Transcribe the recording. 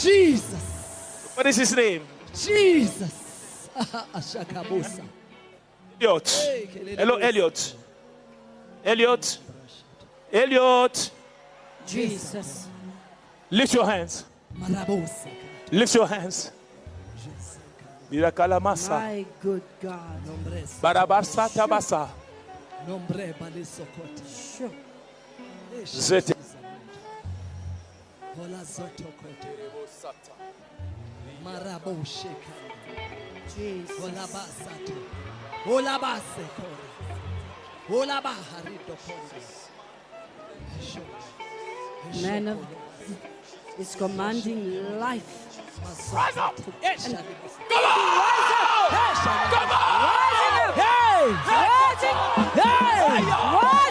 Jesus. What is his name? Jesus. Ashakabusa. Elliot. Hello, Elliot. Elliot. Elliot. Jesus. Lift your hands. Marabosa. Lift your hands. Mirakalamasa. My good God. Nombre. Barabasa tabasa. Nombre balisokota. Sure. Zete. Hola zotokote. Marabosheka. Jesus. Hola basato. Hola basekora. Hola baharito konde. Man of is commanding life. Rise up. Come on! Come on! Rising up! Hey! Rising! Hey! Rising